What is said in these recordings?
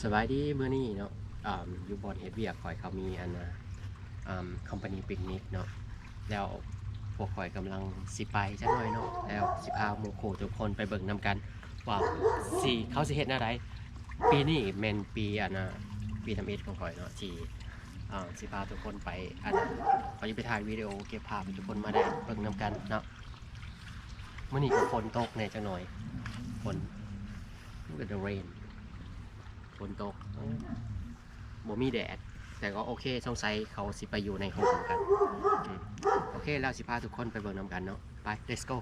ສະບາຍດີ ມື້ນີ້ເນາະ ອ່າ ຢູ່ບ່ອນເຮັດວຽກຂ້ອຍ ເຂົາມີອັນນ່າ ອ່າ ຄອມພານີປິກນິກເນາະ ແລ້ວພວກຂ້ອຍກຳລັງຊິໄປຈັກໜ່ອຍເນາະ ແລ້ວຊິພາໝູ່ຄູ່ທຸກຄົນໄປເບິ່ງນຳກັນວ່າຊິ ເຂົາຊິເຮັດແນວໃດ. ປີນີ້ແມ່ນປີອັນນ່າ ປີທຳອິດຂອງຂ້ອຍເນາະ ທີ່ ອ່າ ຊິພາທຸກຄົນໄປ ອັນ ຂ້ອຍຈະໄປຖ່າຍວິດີໂອເກັບພາບໃຫ້ທຸກຄົນມາໄດ້ເບິ່ງນຳກັນເນາະ. ມື້ນີ້ກໍຝົນຕົກແດ່ຈັກໜ່ອຍ ຝົນ Look at the rain ຝົນຕົກ ບໍ່ມີແດດ ແຕ່ກໍໂອເຄ ສົງໄສເຂົາຊິໄປຢູ່ໃນຮົ່ມກັນ. ອືມ ໂອເຄ ແລ້ວຊິພາທຸກຄົນໄປເບິ່ງນຳກັນເນາະ ໄປ let's go.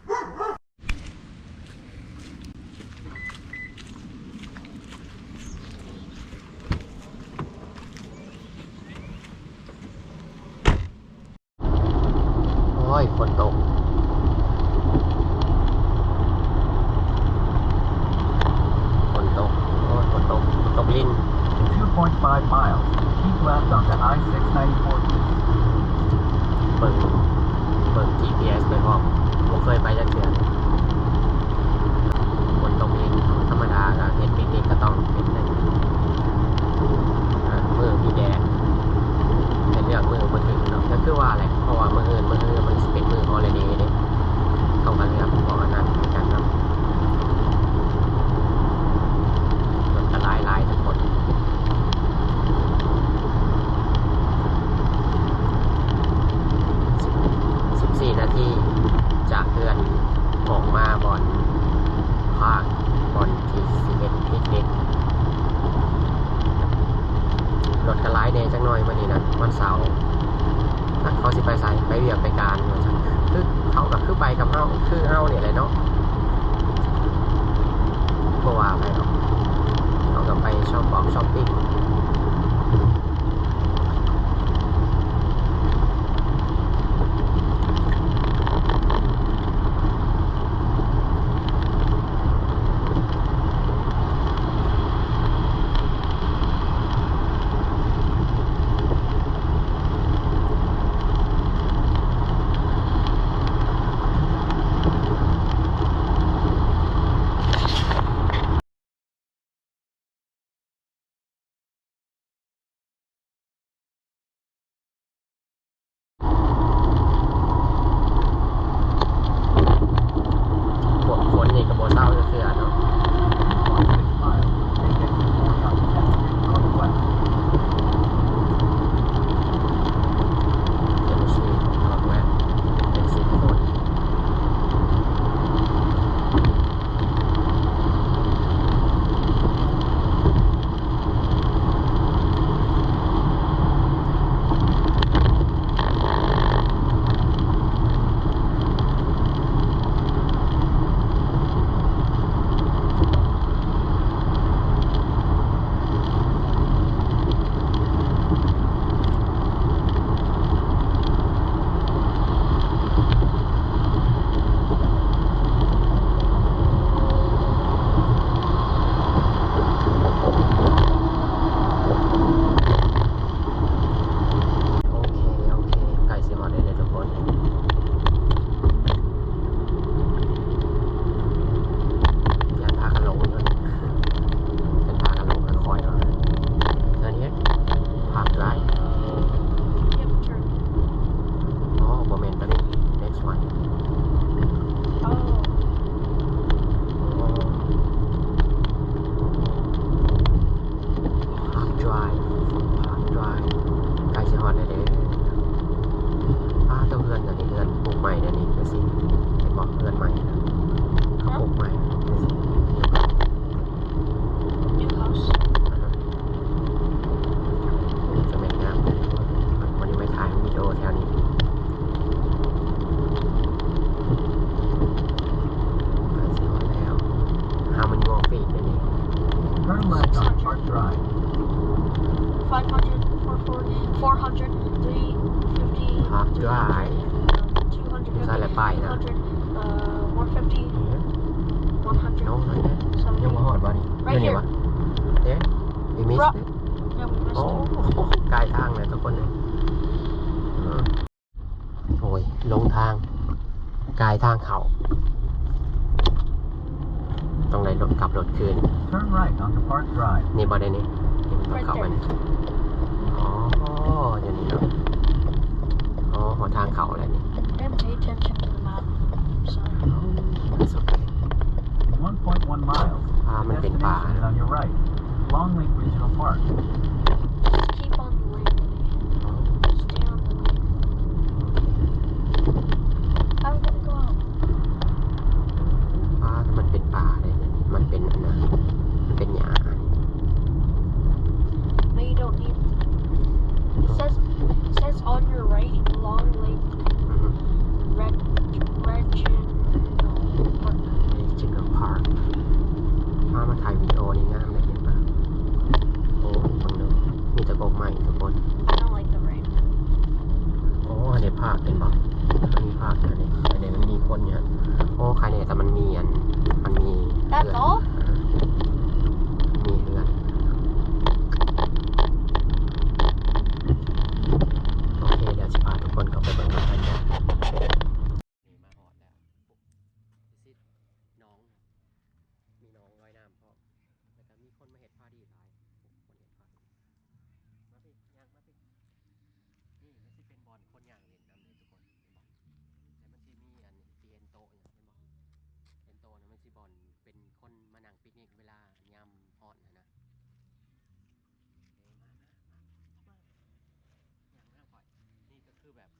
ໂອ້ຍ ຝົນຕົກ ຝົນຕົກ ໂອ້ຍ ຝົນຕົກ ຝົນຕົກລິນ. In two point five miles, keep left onto I six ninety-four East. ເບິ່ງ ເບິ່ງ ຈີພີເອສ ໄປພ້ອມ ບໍ່ເຄີຍໄປຈັກເທື່ອ. ຝົນຕົກເອງ ທຳມະດາກໍເຮັດປິກນິກກໍຕ້ອງເປັນແບບນີ້ ມື້ມີແດດ ເຮັດເລືອກມື້ບໍ່ຖືກເນາະ ກໍຄືວ່າແຫຼະ ເພາະວ່າມື້ອື່ນ ມື້ຮືມັນຊິເປັນມື້ຮອລິເດເດ້ ເຂົາກໍເລືອກເພາະອັນນັ້ນຄືກັນເນາະ. ລົດກໍຫຼາຍໆ ທຸກຄົນ. ສິບສີ່ນາທີຈາກເຮືອນອອກມາບ່ອນພາກ ບ່ອນທີ່ຊິເຮັດປິກນິກ. ລົດກໍຫຼາຍແດ່ຈັກໜ່ອຍມື້ນີ້ນະ ວັນເສົາ ຈັກເຂົາຊິໄປໃສ ໄປວຽກໄປການວ່າຊັ້ນ ຄືເຂົາກໍຄືໄປກັບເຮົາ ຄືເຮົານີ້ແຫຼະເນາະ ບໍ່ວ່າໃຜດອກ ເຂົາກໍໄປຊັອບປອກຊັອບປິງ. ຝົນ ຝົນນີ້ກໍບໍ່ເຊົາຈັກເທື່ອເນາະ.ໂອເຄ ໂອເຄ ໃກ້ຊິຮອດແລ້ວເດີທຸກຄົນ ຢ້ານພາກັນຫຼົງເນາະ ເພິ່ນພາກັນຫຼົງຄ່ອຍໆເນາະ. ອັນນີ້ Park Drive. Yep, turn. ອໍ ບໍ່ແມ່ນຕົວນີ້ next one. ອໍ Park Drive Park Drive ໃກ້ຊິຮອດແລ້ວເດ້. ອ້າ ເຈົ້າ ເຮືອນອັນນີ້ ເຮືອນປຸກໃໝ່ເດ້ນີ້ ຄືຊິເຫັນບໍ່ ເຮືອນໃໝ່ນະ ເຂົາປຸກໃໝ່ ຄືຊິ New house. ອ່າຮະ ໂອ້ ຈະແມ່ນງາມແທ້ ມັນຍັງໄປຖ່າຍວິດີໂອແຖວນີ້. ໃກ້ຊິຮອດແລ້ວ. How many more feet ດຽວນີ້? Turn left on Park Drive. Five hundred, four forty, four hundred, three fifty, Park Drive. Two hundred fifty, ຢູ່ໃສລະປ້າຍນະ? Two hundred, uh, one fifty, one hundred. No, not yet. ຍັງບໍ່ຮອດບໍ່ນີ້? Right here. ເດ້ we missed it. Yeah, we missed it. ໂອ້ ກາຍທາງແລ້ວທຸກຄົນເອີຍ. ໂອ້ຍ ຫຼົງທາງ ກາຍທາງເຂົ້າ. ຕ້ອງໄດ້ລົດ ກັບລົດຄືນ. Turn right onto Park Drive. ນີ້ບໍ່ໄດ້ນີ້ ນີ້ມັນຕ້ອງເຂົ້າໄປນີ້. ອໍ ຢູ່ນີ້ເນາະ. ອໍ ຮອດທາງເຂົ້າແລ້ວນີ້. Didn't pay attention to the map. Sorry. It's okay. In one point one miles, ອ່າ ມັນເປັນປ່າ. Destination is on your right. Long Lake Regional Park. Just keep on the lake. Stay on the lake. I'm gonna go out. ອ່າ ມັນເປັນປ່າເດ້ ມັນເປັນອັນນັ້ນ ມັນເປັນຫຍ້າ. No, you don't need. It says, it says on your right, Long Lake Reg-, Regional Park. Regional Park. ມາ ມາຖ່າຍວິດີໂອນີ້ງາມເດ້ ເຫັນປະ? ໂອ້ ເບິ່ງເດີ ມີແຕ່ກົກໄມ້ທຸກຄົນ. I don't like the rain. ໂອ້ ອັນນີ້ພາກເຫັນບໍ່? ມັນມີພາກຢູ່ນີ້ ອັນນີ້ມັນມີຄົນຢູ່. ໂອ້ ໃຄແນ່ ແຕ່ມັນມີອັນ ມັນມີເຮືອນ. That's all? ມີເຮືອນ. ໂອເຄ ດຽວຊິພາທຸກຄົນເຂົ້າໄປເບິ່ງນຳກັນເດີ. ນີ້ມາຮອດແລ້ວ. ໂອ້ ຊິດໜອງ ມີໜອງລອຍນ້ຳພ້ອມ ແລ້ວກໍມີຄົນມາເຮັດພາຕີ້ຫຼາຍ ຄົນເຮັດພາຕີ້. ມາພີ້ ຍ່າງມາພີ້. ນີ້ມັນຊິເປັນບ່ອນຄົນຍ່າງຫຼິ້ນນຳເດ້ທຸກຄົນ ເຫັນບໍ່? ແລ້ວມັນຊິມີອັນ ທີ່ເຫັນໂຕະຫຍັງ ເຫັນບໍ່? ເຫັນໂຕະນະ ມັນຊິບ່ອນເປັນຄົນມານັ່ງປິກນິກເວລາຍາມຮ້ອນຫັ້ນນະ. ເອີ ມາ ມາ ມາ ມາ ຍ່າງມານຳຂ້ອຍ. ນີ້ກໍຄືແບບ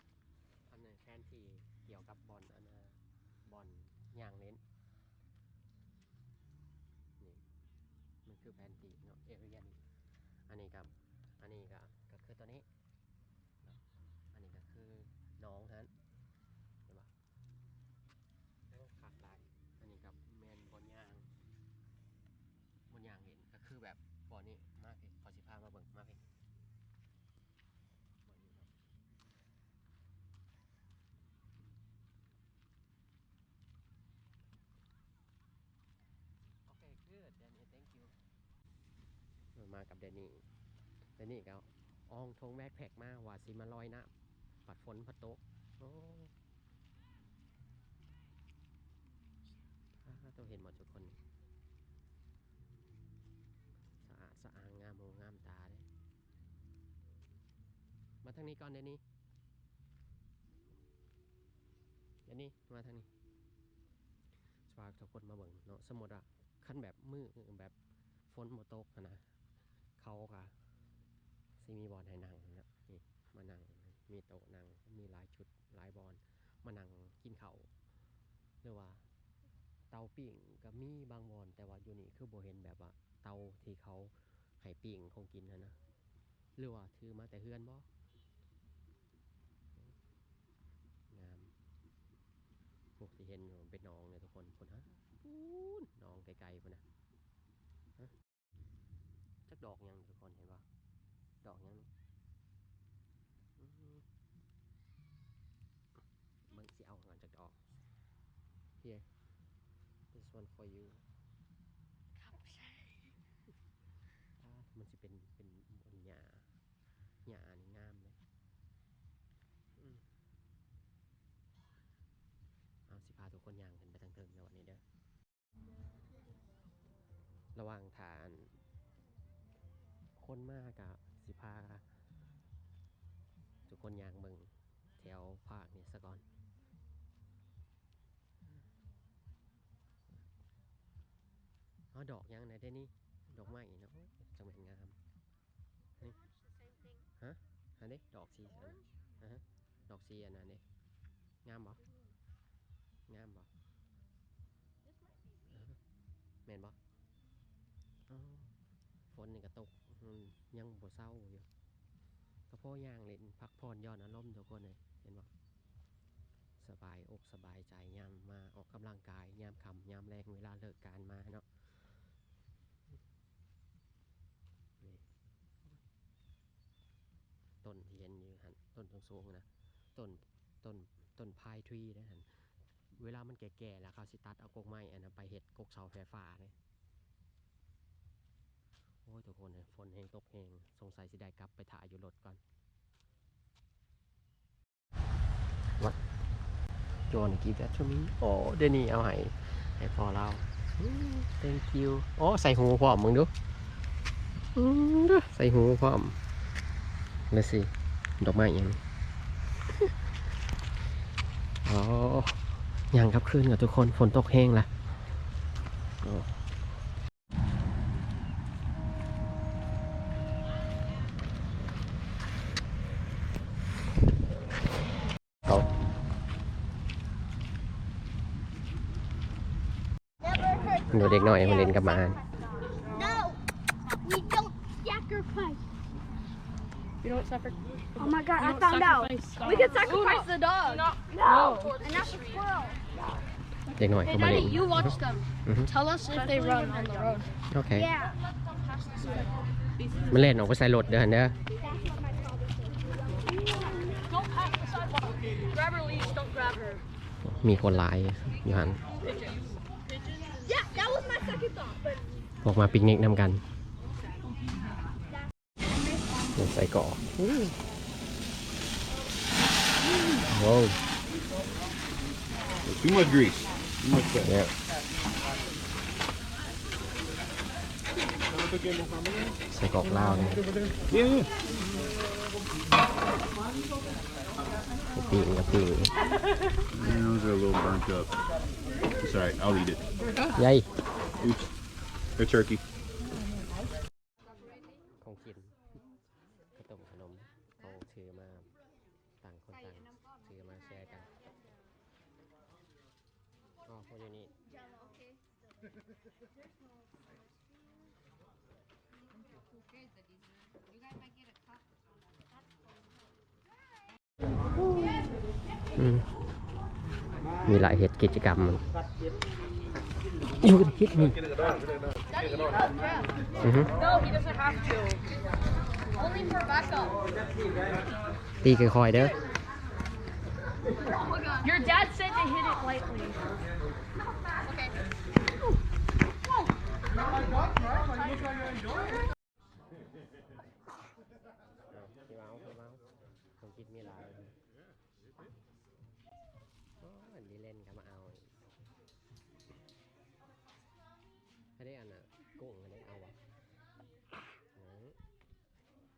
ອັນນີ້ແຜນທີ່ກ່ຽວກັບບ່ອນ ອັນນ່າ ບ່ອນຍ່າງຫຼິ້ນ. ນີ້ມັນຄືແຜນທີ່ເນາະ ເອເລຍນີ້. ອັນນີ້ກໍ ອັນນີ້ກໍ ກໍຄືຕົວນີ້ເນາະ. ອັນນີ້ກໍຄືໜອງຫັ້ນ ເຫັນບໍ່? ໂອ້ ຄັກຫຼາຍ. ອັນນີ້ກໍແມ່ນບ່ອນຍ່າງ ບ່ອນຍ່າງຫຼິ້ນ ກໍຄືແບບບ່ອນນີ້. ມາພີ້ ຂ້ອຍຊິພາມາເບິ່ງ ມາພີ້. ໂອເຄ good Danny, thank you. ມາກັບ Danny. Danny ກໍອອງຖົງ backpack ມາ ວ່າຊິມາລອຍນ້ຳ ບັດຝົນພັດຕົກ. ໂອ້ ອາ ໂຕ ເຫັນບໍ່ທຸກຄົນ? ສະອາດສະອ້າງ ງາມຫູງາມຕາເດ້. ມາທາງນີ້ກ່ອນ Danny. Danny ມາທາງນີ້ ຊິພາທຸກຄົນມາເບິ່ງເນາະ. ສົມມຸດວ່າ ຄັນແບບມື້ແບບຝົນບໍ່ຕົກຫັ້ນນະ ເຂົາກະຊິມີບ່ອນໃຫ້ນັ່ງເນາະ. ນີ້ ມານັ່ງ ມີໂຕະນັ່ງ ມີຫຼາຍຈຸດຫຼາຍບ່ອນ ມານັ່ງກິນເຂົ້າ ຫຼືວ່າເຕົາປີ້ງກະມີບາງບ່ອນ. ແຕ່ວ່າຢູ່ນີ້ຄືບໍ່ເຫັນແບບວ່າເຕົາທີ່ເຂົາໃຫ້ປີ້ງຂອງກິນຫັ້ນນະ ຫຼືວ່າຖືມາແຕ່ເຮືອນບໍ? ງາມ. ໂອ້ ທີ່ເຫັນຢູ່ເປັນໜອງເດ້ທຸກຄົນ. ພຸ້ນ ຫາ ພຸ້ນ ໜອງໄກໆພຸ້ນນະ. ຮະ ຈັກດອກຫຍັງທຸກຄົນ ເຫັນບໍ່? ດອກຫຍັງນີ້? ອືມ ເບິ່ງ ຊິເອົາກ່ອນຈັກດອກ. Here, this one for you. ຂອບໃຈ. ອາ ມັນຊິເປັນ ເປັນຫຍ້າ ຫຍ້ານີ້ງາມເດ້. ອືມ ເອົາ ຊິພາທຸກຄົນຍ່າງຂຶ້ນໄປທາງເທິງເດີ ວັນນີ້ເດີ. ລະຫວ່າງຖ້າອັນຄົນມາກະຊິພາທຸກຄົນຍ່າງເບິ່ງແຖວພາກນີ້ສະກ່ອນ. ເອົາ ດອກຫຍັງນະເດນີ້? ດອກໄມ້ເນາະ. ໂອ້ ຈັ່ງແມ່ນງາມ. ນີ້ Pretty much the same thing. ຮະ? ຫັ້ນເດ້ ດອກສີອັນນັ້ນ. Orange? ອາຮະ ດອກສີອັນນັ້ນເດ້ ງາມບໍ່? What do you mean? ງາມບໍ່? This might be me. ອາຮະ ແມ່ນບໍ່? ອໍ ຝົນນີ້ກໍຕົກ ອືມ ຍັງບໍ່ເຊົາຢູ່ ກໍພໍຍ່າງຫຼິ້ນພັກຜ່ອນຢ່ອນອາລົມທຸກຄົນເອີຍ ເຫັນບໍ່? ສະບາຍອົກສະບາຍໃຈ ຍາມມາອອກກຳລັງກາຍຍາມຄ່ຳຍາມແລງ ເວລາເລີກການມາເນາະ. ນີ້ ຕົ້ນທີ່ເຫັນຢູ່ຫັ້ນ ຕົ້ນສູງໆນະ ຕົ້ນ ຕົ້ນ ຕົ້ນພາຍທຣີເດ້ຫັ້ນ. ເວລາມັນແກ່ໆແລ້ວ ເຂົາຊິຕັດເອົາກົກໄມ້ອັນນັ້ນໄປເຮັດກົກເສົາໄຟຟ້າເດ້. ໂອ້ຍ ທຸກຄົນເອີຍ ຝົນແຮງຕົກແຮງ ສົງໄສຊິໄດ້ກັບໄປຖ້າຢູ່ລົດກ່ອນ. What? You wanna give that to me? ໂອ້ ເດນີ້ເອົາໃຫ້ ໃຫ້ພໍ່ລາວ. Thank you. ໂອ້ ໃສ່ຫູພ້ອມ ເບິ່ງດູ. ອືມ ໃສ່ຫູພ້ອມ. ລະຊິ ດອກໄມ້ຫຍັງ? ອໍ ຍ່າງກັບຄືນກ່ອນທຸກຄົນ, ຝົນຕົກແຮງລະ. ໂອ້ ເອົາ ເດັກນ້ອຍມາຫຼິ້ນກັບໝາ. No, we don't sacrifice. We don't sacrifice. Oh my god, I found out. We can sacrifice the dog. No. And that's a squirrel. ເດັກນ້ອຍເຂົ້າມາຫຼິ້ນ. Hey, Daddy, you watch them. ອືຮຶ Tell us if they run on the road. ໂອເຄ Yeah. ມັນແລ່ນອອກໄປໃສ່ລົດເດີຫັ້ນເດີ. Don't pass the sidewalk. Grab her leash, don't grab her. ມີຄົນຫຼາຍຢູ່ຫັ້ນ. Yeah, that was my second thought, but ອອກມາປິກນິກນຳກັນ. ໃສ່ກອກ. ໂອ້ Too much grease. Too much fat. Yeah. ໃສ່ກອກລາວນີ້. Yeah, yeah. ປີ້ງ ປີ້ງ. Those are a little burnt up. It's all right. I'll eat it. ໃຫຍ່. Oops. A turkey. ຂອງກິນ ເຂົ້າຕົ້ມ ຂະໜົມ ເຮົາຖືມາ ຕ່າງຄົນຕ່າງຖືມາແຊກັນ. ອໍ ຄົນຢູ່ນີ້. You guys might get a cup. ອືມ ມີຫຼາຍເຮັດກິດຈະກຳ. You can hit me. ອືຮຶ No, he doesn't have to. Only for backup. ຕີຄ່ອຍໆເດີ. Your dad said to hit it lightly. Okay. ເອົາ ທີ່ເວົ້າ ທີ່ເວົ້າ ຄວາມຄິດມີຫຼາຍ. ໂອ້ຍ ມີເລ່ນກໍມາເອົາ. ອັນນີ້ ອັນນ່າ ກຸ້ງ ອັນນີ້ເອົາບໍ່?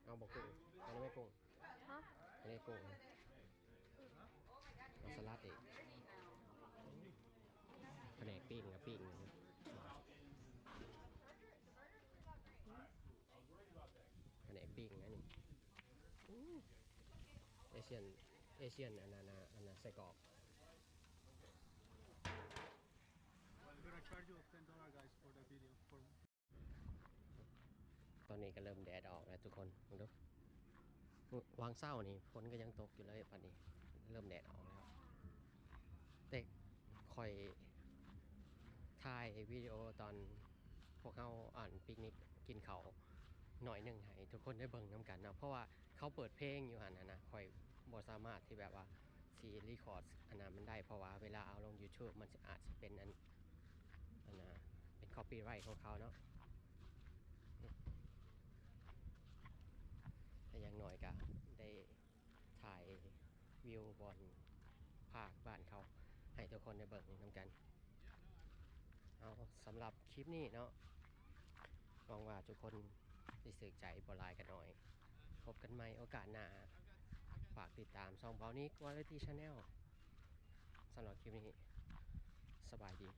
ເອົາບໍ່ກຸ້ງ? ອັນນີ້ແມ່ກຸ້ງ. ຮະ? ອັນນີ້ກຸ້ງ. ເອົາສະຫຼັດອີກ. ພະແນກປີ້ງກໍປີ້ງ. ພະແນກປີ້ງອັນນີ້. ເອຊຽນ ເອຊຽນ ອັນນັ້ນນະ ອັນນັ້ນ ໄສ້ກອກ. We're gonna charge you ten dollars, guys, for the video. For ຕອນນີ້ກໍເລີ່ມແດດອອກແລ້ວທຸກຄົນ ເບິ່ງດູ. ວາງເຊົ້ານີ້ຝົນກໍຍັງຕົກຢູ່ເລີຍ, ບັດນີ້ເລີ່ມແດດອອກແລ້ວ. ແຕ່ຂ້ອຍຖ່າຍວິດີໂອຕອນພວກເຮົາ ອັນ ປິກນິກກິນເຂົ້າໜ້ອຍໜຶ່ງໃຫ້ທຸກຄົນໄດ້ເບິ່ງນຳກັນເນາະ, ເພາະວ່າເຂົາເປີດເພງຢູ່ຫັ້ນນະ, ຂ້ອຍບໍ່ສາມາດທີ່ແບບວ່າຊິຣີຄອດອັນນັ້ນມັນໄດ້, ເພາະວ່າເວລາເອົາລົງຢູທູບມັນຊິ ອາດຊິເປັນອັນ ອັນນ່າ ເປັນຄອບປີ້ໄຣຂອງເຂົາເນາະ. ແຕ່ຢ່າງໜ້ອຍກະໄດ້ຖ່າຍວິວບ່ອນພາກບ້ານເຂົາໃຫ້ທຸກຄົນໄດ້ເບິ່ງນຳກັນ. ເອົາ ສຳລັບຄລິບນີ້ເນາະ, ຫວັງວ່າທຸກຄົນຊິຖືກໃຈ ບໍ່ຫຼາຍກໍໜ້ອຍ. ພົບກັນໃໝ່ໂອກາດໜ້າ. ຝາກຕິດຕາມຊ່ອງ Brownie Quality Channel. ສຳລັບຄລິບນີ້ ສະບາຍດີ.